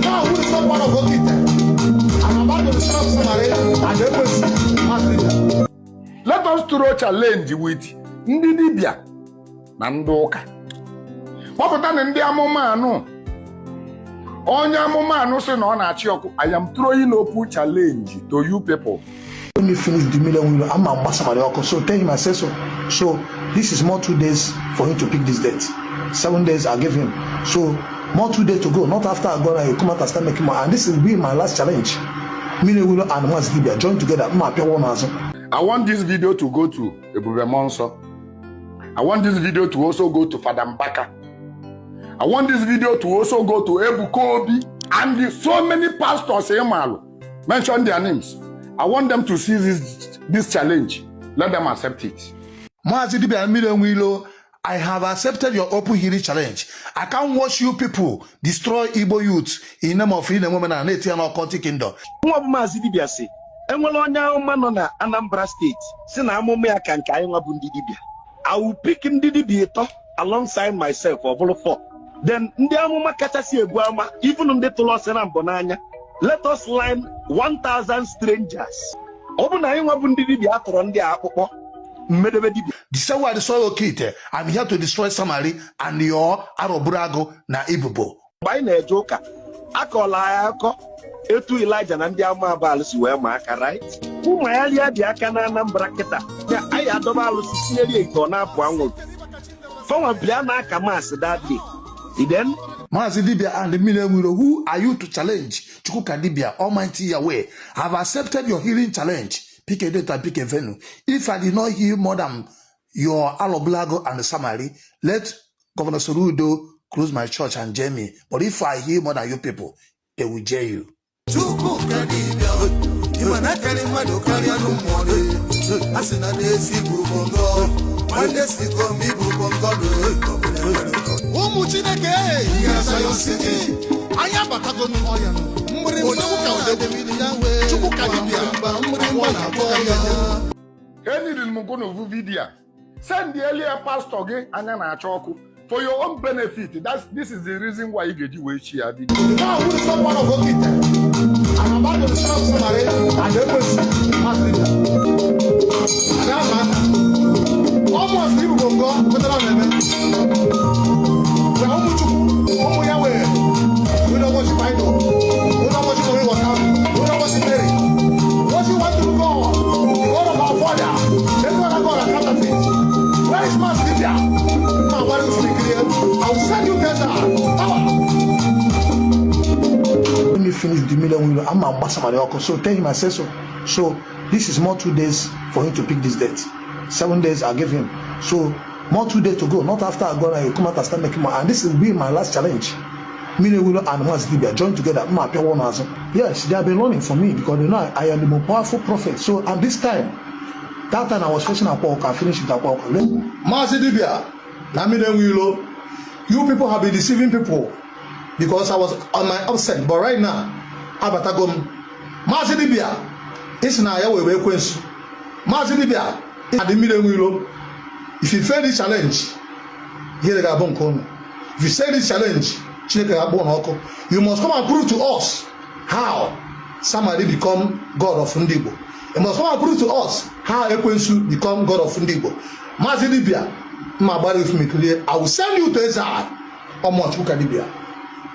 Now, who is not one of Oke Ite? I'm about to destroy Samari and Ekwensu, Maazị Dibia. Let us throw challenge with ndị dibịa na ndị ụka. Kpọpụta na ndị amụma anụ. Onye amụma anụ sị na ọ na-achị ọkụ. I am throwing open challenge to you people. Let me finish the million window. I'm a somebody. So tell him I say so. So this is more 2 days for him to pick this date. 7 days I give him. So more 2 days to go. Not after I go and come out and start making more. And this will be my last challenge. Million window and Mazi Dibia join together. Ma appear one as I want this video to go to Ebube Muonso. I want this video to also go to Father Mbaka. I want this video to also go to Ebuka Obi and the so many pastors in Malu. Mention their names. I want them to see this challenge. Let them accept it. Mazi Dibia and Million Willow, I have accepted your open healing challenge. I can't watch you people destroy Igbo youth in name of Ine Women and Etian Occultic Kingdom. Nwa bụ Maazị Dibịa si enwere onye amụma nọ na Anambra Steeti si na amụma ya ka nke anyị nwa bụ ndị dibịa. I will pick ndị dibịa ịtọ alongside myself, ọ bụrụ four. Then ndị amụma kachasị ebu ama, even ndị tụrụ ọsị na mbụ n'anya, let us line 1000 strangers. Ọ bụ na anyị nwa bụ ndị dibịa atụrụ ndị a akpụkpọ mmedebe dibịa. The same way I destroy Oke Ite, I'm here to destroy Samari and your Aroburago na Ibubo. Mgbe anyị na-eje ụka, akọọla anyị akọ etu Elijah na ndị ama Baal si wee ma aka, right? Ụmụ ya lia dị aka na Anambra kịta ya, anyị adọba alụsị tinyere ya ite, ọ na-apụ anwụrụ. Fanwa bịa na aka maasị that day then. Mazi Dibia and the Million Willow, who are you to challenge Chukwuka Dibia, Almighty Yahweh? Have accepted your healing challenge. Pick a date and pick a venue. If I did not heal more than your Alobulago and the Samari, let Governor Soludo close my church and jail me. But if I heal more than you people, they will jail you. Chukwuka dibịa, ịma na akarị mmadụ karịa n'ụmụ a sị na na-esi bụ bongo nwanne si kom ibu bongo. Ụmụ Chineke Nga Zion City. Anyị abatago n'ọya mgbịrịgba. Odogwu ka odogwu. Chukwuka dibịa. Mgbịrịgba na-akpọ ya. Enidiri m gụ n'ovu video a. Send earlier pastor gị anya na-acha ọkụ for your own benefit. This is the reason why ị ga-eji wee chi ya video. Now, who is not one of Oke Ite? I'm about to destroy Samari and Ekwensu, Maazị Dibia. Ada ama aka. Almost Ibubo ngo kwetara na-eme. Na ụmụ Chukwu, ụmụ ya wee. We don't worship idol. We don't worship holy water. We don't worship Mary. Worship one true God, the God of our father. There's no other God and counterfeit. Where is Maazị Dibia? Ma why you speak here? I will send you desert. Power. Let me finish the million window. I'm a somebody. So tell him I say so. So this is more 2 days for him to pick this date. 7 days I give him. So more 2 days to go. Not after I go and come out and start making more. And this will be my last challenge. Million Willow and Mazi Dibia join together. Ma appear one as yes, they have been running for me because they know I am the most powerful prophet. So at this time, that time I was facing Akwa, I finished with Akwa. Maazị Dibia na mmiri enwe ilo, you people have been deceiving people because I was on my absent, but right now abatago m. Maazị Dibia, isi na ya wee ekwensu. Maazị Dibia adị mmiri enwe ilo, if you fail this challenge, ihe ga-abụ nke unu. If you say this challenge, Chineke ga-akpọ unu ọkụ. You must come and prove to us how Samari become God of ndị Igbo. You must come and prove to us how ekwensu become God of ndị Igbo. Maazị Dibia, mma gbara ifumikirie, I will send you to exile. Ọmụ Chukwuka Dibia,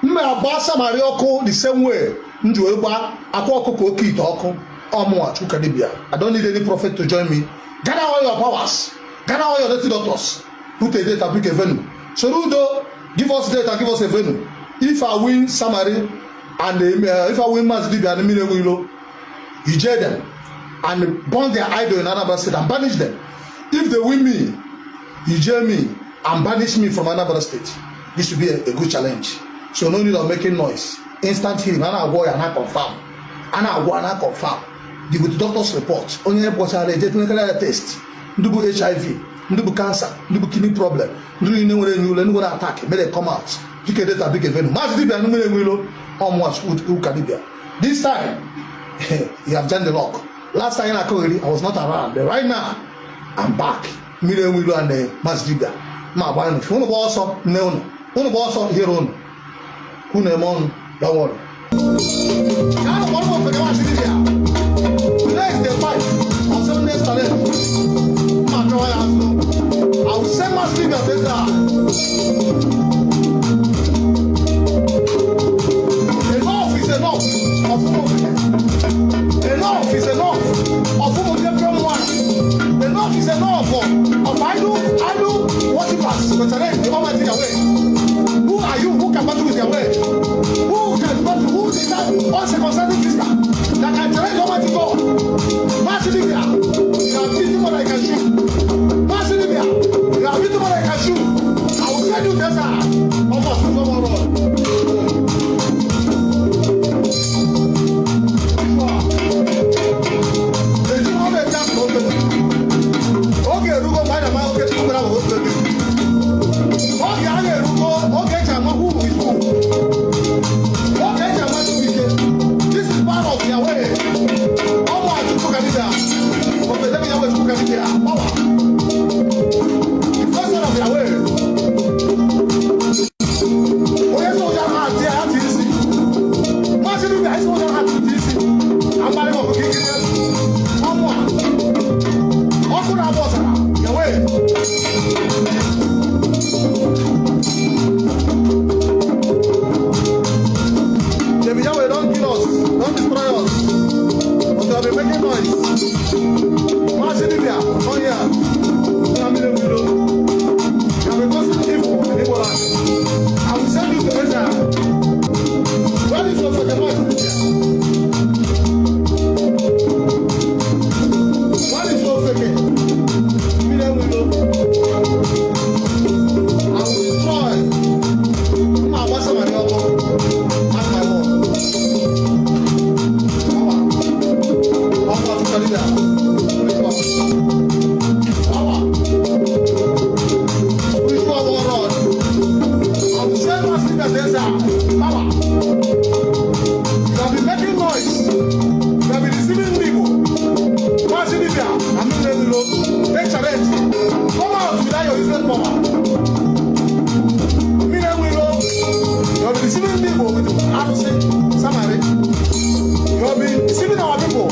mma agba Samari ọkụ the same way m ji wee gba akwa ọkụkọ oke ite ọkụ. Ọmụnwa Chukwuka Dibia, I don't need any prophet to join me. Gather all your powers, gather all your dirty doctors, put a date and pick a venue. Soludo, give us date and give us a venue. If I win Samari and if I win Mazi Dibia and Mmiri Enweilo, you jail them and burn their idol in Anambra State and banish them. If they win me, you jail me and banish me from Anambra State. This will be a good challenge. So no need of making noise. Instant healing. A na-agwọ ya na confirm. A na-agwọ na confirm. The with doctor's report. Onye kpọchara eje tinyekara ya test. Ndị bụ HIV, ndị bụ cancer, ndị bụ kidney problem, ndị niile nwere enyi ule, ndị nwere attack, may they come out. Pick a date and pick a venue. Maazị Dibia na mmiri enwe ilo, ọmụwa Chukwuka Dibia. This time, you have jammed the lock. Last time I I was not around, but right now, I'm back. Mmiri enwe ilo and Maazị Dibia. Ma agba unu. Unu gba ọsọ, nne unu. Unu gba ọsọ, ihere unu. Unu eme ọnụ, don't worry. Gaa kpọrọ m ofeke Maazị Dibịa. Today is day 5 of 7 days challenge. Mma apịawa ya azụ. I will send Maazị Dibịa to Israel. Enough is enough of ụmụ ofeke. Enough is enough of ụmụ different one. Enough is enough of idol worshippers to challenge the Almighty Yahweh. Who are you? Who can battle with Yahweh? Who can battle? Who is that uncircumcised sister that can challenge the Almighty God? Maazị Dibia, you are beating more than you can shoot. Maazị Dibia, you are beating more than you can shoot. I will send you desert. Almost no more road. Eji ọ na-eji akụ ofe. Oge erugo mgbe anyị na-ama oke Chukwu gwara ahụ ofe gị. Oge a na-erugo oge eji ama who is who. Oge eji ama Chukwu ike. This is part of Yahweh. Ọmụ a Chukwu ka dibịa. Ofete Yahweh Chukwu ka dibịa. Power. The first son of Yahweh. Onye sọ ụjọ ahụ atị ya atị isi. Maazị Dibịa isi ụjọ ahụ atị isi. Amalị ọkụ ka ikiri. Ọmụ a. Ọkụ na-agba ọzara. Yahweh. Baby Yahweh, don't kill us, don't destroy us. But you have been making noise. Maazị Dibia, come here. You have been causing evil in Igbo land. I will send you to Israel. Where is your second Maazị Dibia? Where is your second? Mmiri enwilo. I will destroy. Mma agbasa ma dị ọkụ. Mark my word. Power. Ọkụ ọtụtụ dibịa. Power. Spiritual warlord. I will send Maazị Dibia to Israel. Power. You have been making noise. You have been deceiving people. Maazị Dibia, na mmiri enwilo. Take challenge. Come out without your useless power. Mmiri enwilo. You have been deceiving people with arụsị, samari. You have been deceiving our people.